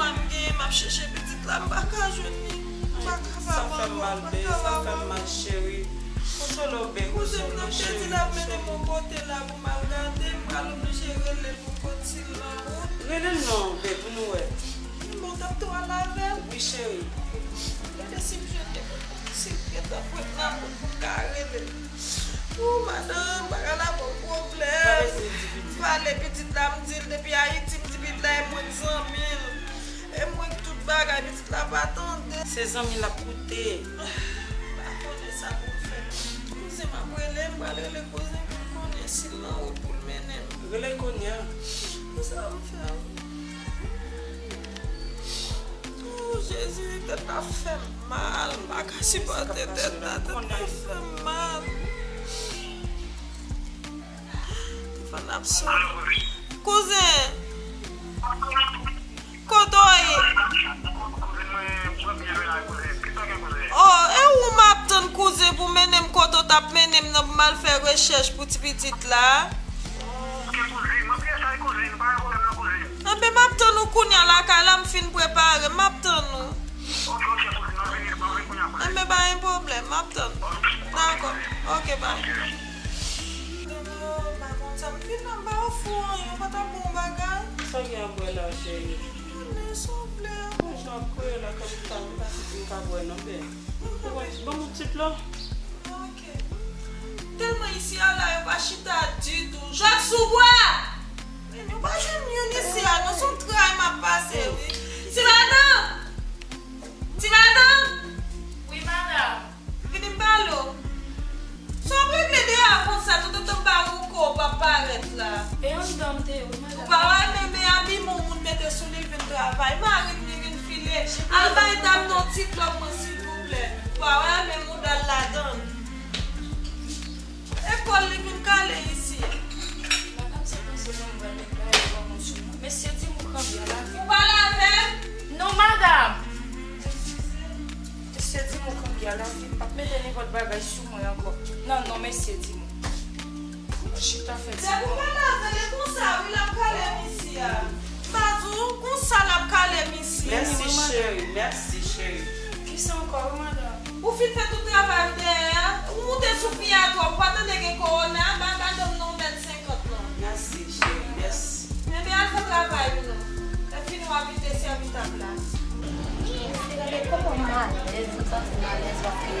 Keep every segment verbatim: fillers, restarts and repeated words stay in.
mwa m genyen, m ap chèche pitit la, m pa ka jwenn li. M pa ka, papa, m pa ka, papa. Sa fè m mal, bee, sa fè m mal, cheri. Konsole w, bee, konsole w, cheri. Kouzen m nan te di l ap mennen m yon kote la pou m al gade, m pral oblije rele l pou m konn si l nan wout. Rele l non, bee, pou nou wè. Bon, t ap tou al avè l. Wi, cheri. Gade si m jwenn li, si l gentan pran nan wout pou m ka rele l. Ou, madanm, bagay la ban m pwoblèm. M pale pitit la, m di l depi Ayiti, m di pitit la e mwen k zanmi l. E mwen k tout bagay, pitit la pa tande. Se zanmi l ap koute. M pa konnen sa pou m fè. Kouzen m ap rele, m pral rele kouzen pou m konnen si l nan wout pou l mennen m. Rele l kounye a. Sa m fè. Oh, Jezi, tèt la fè m mal, m pa ka sipòte tèt la, tèt la fè m mal. Telefòn ap sonnen. Kouzen, kote w ye? Oh, e ou m ap tann, kouzen, pou mennen m kote w t ap mennen m nan pou m al fè rechèch pou ti pitit la? Anben, m ap tann ou kounye a lakay la, m fin prepare, m ap tann ou. Anben, pa gen pwoblèm, m ap tann ou. Dakò. Oke, bay. Oh, pa konn sa, m fin nan ba w fou anyen, ou pa t ap bon bagay. Sa gen ap bwè la, cheri? Tounen, souple. Mwen jan ap kouri la, kòm m ta, m pa santi m ka bwè non, bè. Ou wè, ban m yon ti dlo. Ok. Tèlman isi a la, yo pa chita ditou. Jòt sou bwa! Men yo pa jwenn youn isi a, non, se yon tray m ap pase, wi. Ti madanm! Ti madanm! Wi, madanm. Vini m pale w. Sa w ap regle deyò a konsa, toutotan m pa wè w kò w p ap parèt la? E anndan m te ye, wi, madanm. Ou pa wè, men, men abiman yon moun mete sou li, l vin travay. Mari m, li vin file. Al bay dam nan yon ti dlo pou mwen, silvouplè. Ou pa wè, men mouda l ladan l. Epòl li vin kale isi. Madanm, se panse mwen pral met bagay yo ban mwen sou mwen. Mesye di m ou kanpe a lavi. Ou pale avè m? Non, madanm. Mesye di m ou kanpe a lavi. M p ap mete nenpòt bagay sou mwen ankò. Non, non, mesye di m. Chita fè ti. Depi w pale avè l, e konsa, wi, l ap kale m isi a. M pa di w, konsa l ap kale m isi. Mèsi, cheri. Mèsi, cheri. Kisa ankò, wi, madanm? Ou fin fè tout travay ou dèyè a? Ou moute sou fi a twòp. Ou pa tande gen kowona? Ba madanm nan yon mèt senkant lan. Mèsi, cheri. Mèsi. Enben, al fè travay ou non. Lè fini, w a vin desèvi tab la. Gade kòman m alèz, m santi m alèz paske,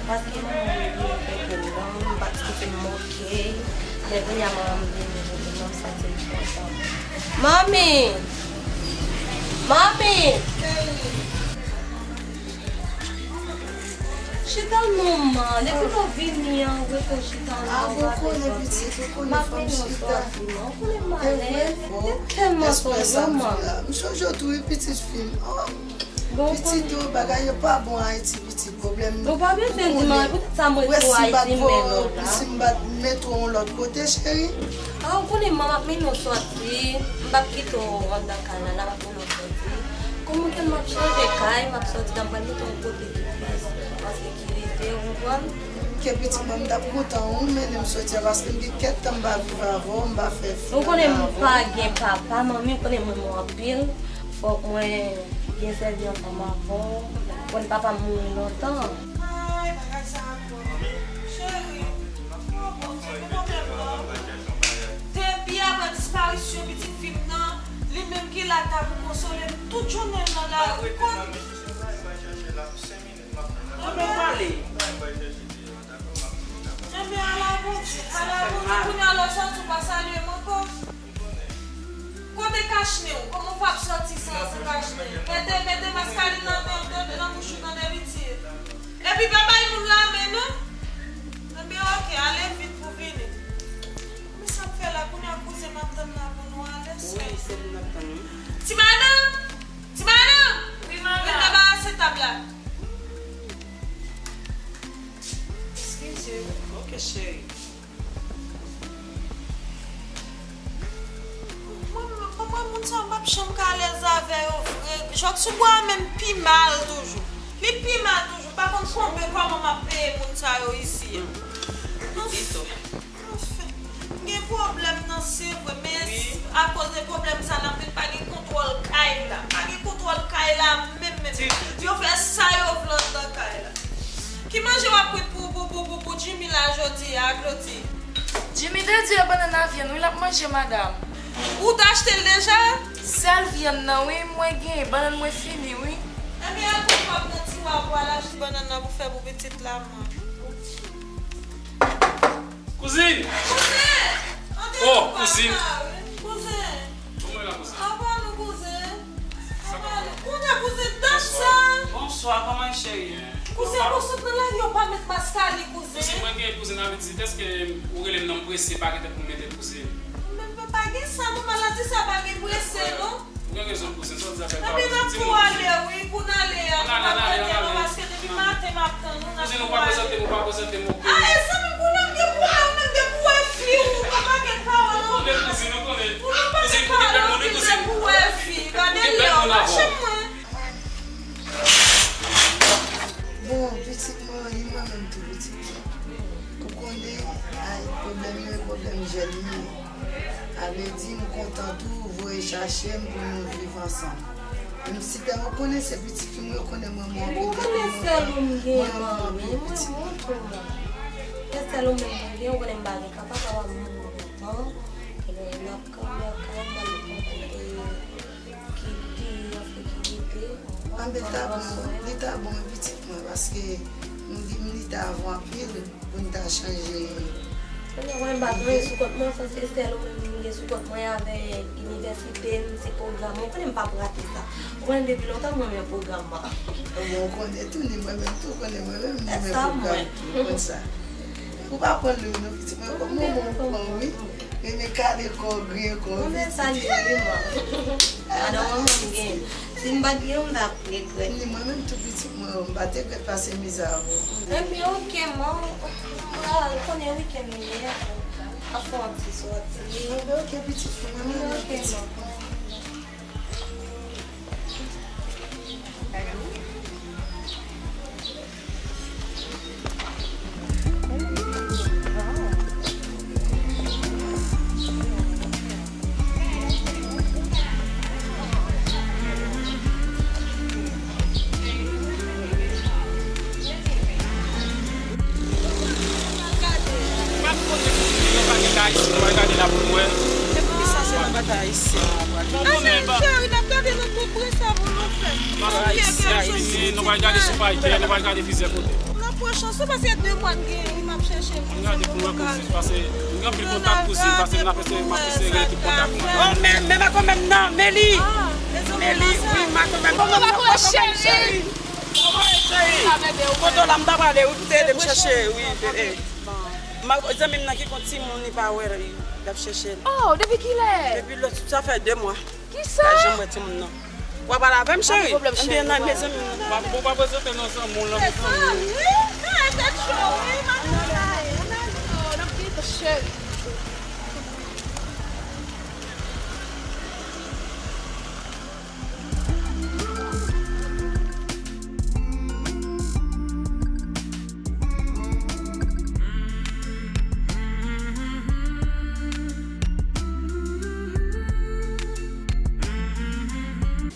paske manman m vini fè kè l long, m pa t kite m moke. Men kounye a manman m vini, m santi m kontan. Manmi! Manmi! Chita non man, depi lè w vini an, ou rete w chita non. Ah, ou konnen pitit, ou konnen fò m chita. Ou konnen m alèz. Ou tèlman sonje w man. M sonje w tou wi pitit fi m. Oh. Pitit ou, bagay yo pa bon Ayiti pitit, pwoblèm nou. Ou pa bezwen di man, poutèt sa mwen tou Ayiti m mennen w la. Si m pa t met ou yon lòt kote, cheri. Ah, ou konnen man, m ap mennen w sòti, m p ap kite w anndan kay la, la m ap mennen w sòti. Kòm ou tèlman ap chanje kay, m ap sòti la, m pral mete w yon kote ki pi an sekirite, ou konprann? Ke pitit mwen, m t ap kontan ou mennen m sòti a, paske m gen kèk tan m pa viv avè w, m pa fè fi. Ou konnen m pa gen papa, manmi, ou konnen m renmen w anpil. Fòk mwen byen sèvi ansanm avè w. Konn papa m mouri lontan. Ay, bagay sa a twòp. Cheri, oh Bondye, gen pwoblèm non. Depi apre disparisyon pitit fi m nan, li menm ki la ta pou konsole m tout jounen nan lari. Konn Ann nou pale. Enben, ala Bondye, ala Bondye, kounye a lè w sòti, ou pa salye m ankò. Kote kach nen w? Kòman w ap sòti san, san kach nen? Mete, mete maskalin nan, nan, nan, nan bouch ou, tande pitit. Epi pa bay moun lamen, non. Enben, oke, ale vit pou vini. Men sa m fè la, kounye a kouzen m ap tann la pou nou ale, sè. Wi, se moun ap tann, wi. Ti madanm! Ti madanm! Wi, madanm. Vin debarase tab la. Eskize. Ok, cheri. Mwen, mwen, mwen, moun sa yo, m p ap janm ka alèz avè yo vre. Jòk sou bwa a menm pi mal toujou. Li pi mal toujou. M pa konn konbe kòman m ap peye moun sa yo isi a. Anfen. Anfen, m gen pwoblèm nan, se vre, men akoz de pwoblèm sa, n ap vin pa gen kontwòl kay la. Pa gen kontwòl kay la menm, menm. Yo fè sa yo vle anndan kay la. Ki manje w ap kwit pou, pou, pou, pou, pou Jimmy la jodi a, Claudy? Jimmy te di e bannann ak vyann, wi, l ap manje, madanm. Ou t achte l deja? Sèl vyann nan, wi, mwen genyen, bannann mwen fini, wi. Enben, al pran kòb nan tiwa pou al achte bannann nan pou fè pou pitit la, man. Kouzin! Kouzin! Oh, kouzin! Kouzin! Kòman w ye la, kouzin? Apa nou, kouzin? Apa nou? Kounye a, kouzin, dat sa! Bonswa, kòman w ye, cheri? Kouzin, pou sot nan lari, yo pa met maskali, kouzin. Kouzin, mwen gen kouzin, anvi di, èske ou rele m nan m prese, pa gen tèt pou m mete, kouzin? Men, men pa gen sa, non, maladi sa pa gen prese, non. Ou gen rezon, kouzin, sa w di a fè m pa. Epi n ap tou ale, wi, pou n ale a, pou n ap ale a, paske depi maten m ap tann ou, n ap tou ale. Kouzin, ou pa prezante m, ou pa prezante m, oke. A, e zanmi m, kounye a m gen pou wè w, menm depi w wè fi, ou gen pakèt pawòl anpil. Ou konnen, kouzin, ou konnen. Ou gen pakèt pawòl anpil depi w wè fi. Gade lè w mache mwen. Bon, pitit mwen, e mwen menm tou, pitit mwen. Ou konnen, ay, pwoblèm yo, e pwoblèm jèn li ye. Sa vle di, m kontan tou, voye chache m pou nou viv ansanm. M sipè rekonesan, pitit fi m rekonèt mwen, mwen anpil depi lontan, mwen renmen anpil pitit mwen. Se sèl ou menm mwen gen, ou konnen m pa gen papa, papa m mouri lontan. Ebyen, n ap kanpe ak kay mwen, nou konprann, e ki pi, anfen, ki rete. Anben, li ta bon, li ta bon, wi, pitit mwen, paske m di m li ta bon anpil pou n ta chanje. Kounye a, mwen, m pa gen anyen sou kont mwen, se sèl ou menm m gen sou kont mwen avèk inivèsite m, se pwogram mwen. Ou konnen m p ap rate sa. Ou konnen depi lontan mwen renmen pwogram mwen. Bon, ou konnen tou, ni mwen menm tou, ou konnen mwen menm m renmen pwogram tou, ou konn sa. Ou pa pran lou non, pitit mwen, kòm manman ou pran, wi. Renmen kale kò, griyen kò, wi, pitit. Ou konnen sa, li renmen mwen. Madanm mwen menm gen. Si m pa t gen w, m t ap regrèt. Ni mwen menm tou, pitit mwen, m pa t regrèt pase mizè avè w. Ebyen, oke, man. M pral konnen wikenn li ye. Ap fè yon ti sòti. Ebyen, oke, pitit mwen, mwen renmen pitit mwen. Epi sa se nan batay ayisyen an pral. Anyen, cheri, n ap gade nan tout bri sa pou nou fè. Ayisyen, ayisyen. Nou pral gade sou pay tè, nou pral gade plizyè kote. Nan pran chans ou, paske de mwa m gen, m ap chèche l. Mwen gade pou mwen kouzin, paske m gen anpil kontak kouzin, paske m ap eseye, m ap eseye rele tout kontak mwen. Oh, men, men makomè m nan, Meli. Meli, wi, makomè m. Kòman w ye, cheri? Kòman w ye, cheri? Kote w la, m ta prale, wi, pou te ede m chèche, wi, bebe. Zanmi m nan ki gon timoun, li pa wè l, l ap chèche l. Oh, depi kilè? Depi lòt, sa fè de mwa. Kisa? Pa janm wè timoun nan. W ap pale avè m, cheri? Ann byen nan mezanmi. W ap prezante nan zanmi w lan, mezanmi. Tèt cho wi, madanm la ye. N ap di cheri.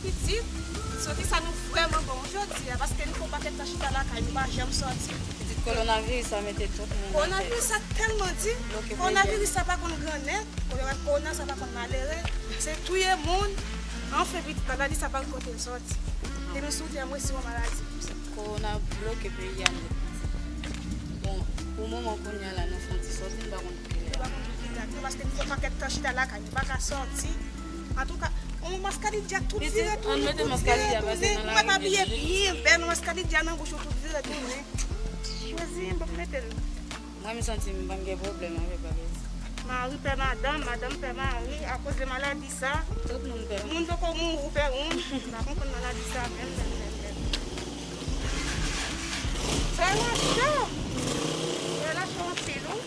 Pitit, soti sa nou vrèman bon jodi a, paske nou fè yon pakèt tan chita lakay, nou pa janm sòti. Pitit, kowonaviris sa mete tout moun nan tèt. Kowonaviris sa tèlman di, kowonaviris sa pa konn grannèg, kowona sa pa konn malere, se touye moun, anfen pitit, maladi sa pa gen kote l sòti. Depi sou tè mwen se yon maladi. Kowona bloke peyi a nèt. Bon, pou moman kounye a la, nou fè yon ti sòti, nou pa konn pou kilè. Nou pa konn pou kilè. Nou paske nou fè pakèt tan chita lakay, nou pa ka sòti. Antouka, yon mascarilla tout vire tounen, tout vire tounen. Ou mèt abiye byen bèl, yon mascarilla nan bouch ou tout vire tounen. Chwazi, m p ap mete l. Mwen, m santi m pa gen pwoblèm avèk bagay sa. Mari pè madanm, madanm pè mari, akoz de maladi sa. Tout moun pè moun. Moun poko mouri, ou pè moun. M pa konprann maladi sa menm, menm, menm, menm. Fè la cho. Fè la cho anpil, wi.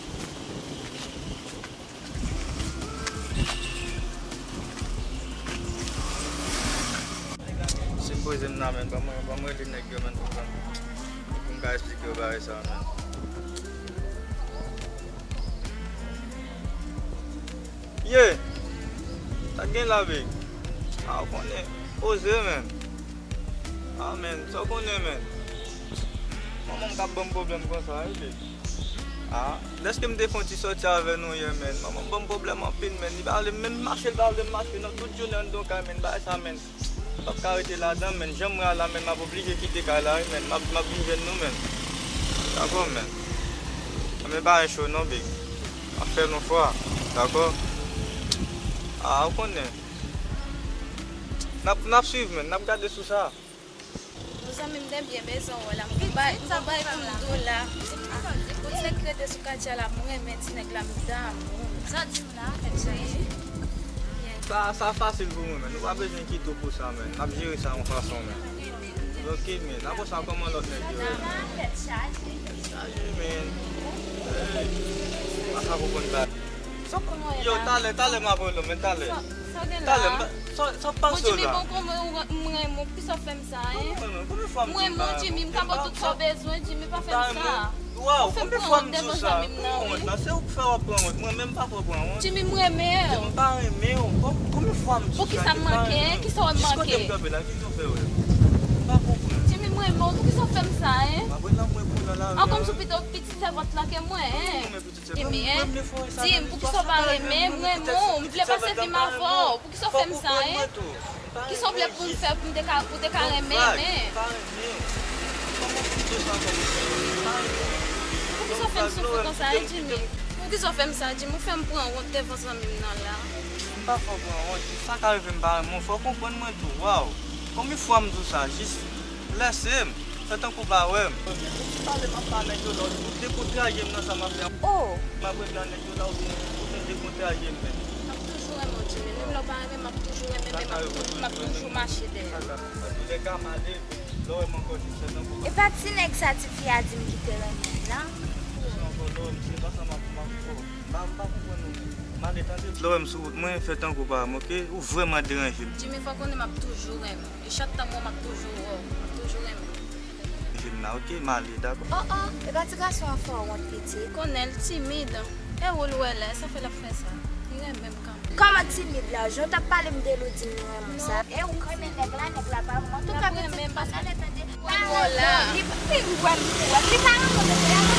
Sipoze m nan, men, ban mwen, ban mwen rele nèg yo, men, pou m, pou m ka eksplike yo bagay sa, men. Ye! Sa k gen la, big? A, ou konnen. Poze, men. A, men. Sa w konnen, men. Manman m k ap ban m pwoblèm konsa, wi, big. A, dèske m te fè yon ti sòti avè nou yè, men. Manman m ban m pwoblèm anpil, men. Li pa vle m menm mache, li pa vle m mache nan tout jounen anndan yon kay, men. Bagay sa, men. M p ap ka rete ladan, men. Jan m ye a la, men, m ap oblije kite kay la, wi, men. M ap, m ap vin jwenn nou, men. Dakò, men. Anben pa gen cho non, big. M ap fè nou fwa. Dakò? A, ou konnen. N ap, n ap swiv, men. N ap gade sou sa. Zanmi m, m te byen bezwen wè w la. M gon bagay, m gon bagay pou m di w la. Ou t fèk rete sou katye a la, m renmen ti nèg la, m damou. Sa w di m la, fèt chaje. Sa, sa fasil pou mwen, men. Nou pa bezwen kite w pou sa, men. N ap jere sa yon fason, men. Trankil, men. Apre sa, kòman lòt nèg yo ye, men? Tèt chaje. Chaje, men. Ey, pa ka konprann sa. Yo, talè, talè, m ap rele w, men, talè. Sa w gen la? Talè, m pa, sa, sa w panse w la? Bon, Jimmy, bon, kòman ou, m renmen w, poukisa w fè m sa, en? Kòman w renmen m? Konbyen fwa m di m pa renmen w? M renmen w, Jimmy, m ka ba w tout sa w bezwen, Jimmy, pa fè m sa. Waw, konbyen fwa m di w sa? Pran wont la, se ou k fè w ap pran wont. Mwen menm m pa fè w pran wont. Jimmy, m renmen w. M pa renmen w. Konbyen fwa m di w sa? Poukisa m manke? Kisa w manke? Jis kote m kanpe la, kisa w fè wè? M pa konprann. Jimmy, m renmen w. Poukisa w fè m sa, en? M ap wè nan mwen pou nan lari. An, kòmsi w pito pitit sèvant la ke mwen, en? Jimmy, en? Di m, poukisa w pa renmen m? M renmen w. M vle pase vi m avè w. Poukisa w fè m sa, en? Kisa w vle pou m fè pou m te ka, pou te ka renmen, men? Poukisa w fè m soufri konsa, e, Jimmy? Poukisa w fè m sa, Jimmy? Ou fè m pran wont devan zanmi m nan la. M pa fè w pran wont. Sa ka rive m pa renmen w. Fò w konprann mwen tou. Waw. Konbyen fwa m di w sa? Jis lèse m. Fè tankou w pa wè m. Ou pale, m ap pale nèg yo la, ou dekontraje m nan sa m ap fè. Oh! M ap regle nèg yo la, ou vin, ou vin dekontraje m, men. M ap toujou renmen w, Jimmy. Menm lè w pa renmen m, m ap toujou renmen, men m ap tou-, m ap toujou mache dèyè w. Antoulèka, m ale, lè w wè m ankò, jis fè tankou w pa. E pa ti nèg sa tifi a di m ki te renmen m nan? Misye ankò, lè w wè m, se pa sa m ap, m ap fè w. M pa, m pa konprann ou menm. M ale, tande. Lè w wè m sou wout mwen, fè tankou w pa wè m, oke? Ou vrèman deranje m. Jimmy, fò w konnen m ap toujou renmen w. E chak tan m wè w, m ap toujou wè w. M ap toujou renmen w. Jim la, oke, m ale, dakò. Oh, oh, e pa ti gason an fè w wont, pitit? Konnen l timid. E ou l wè la, sa fè l ap fè sa. Li renmen m kanmenm. Kòman timid la? Jan w t ap pale m de l, ou di m li renmen w sa. E ou k renmen nèg la, nèg la pa renmen w. Antouka, pitit, m ap ale, tande. Li pa renmen w, li pa renmen w, li pa renmen w, nèg la.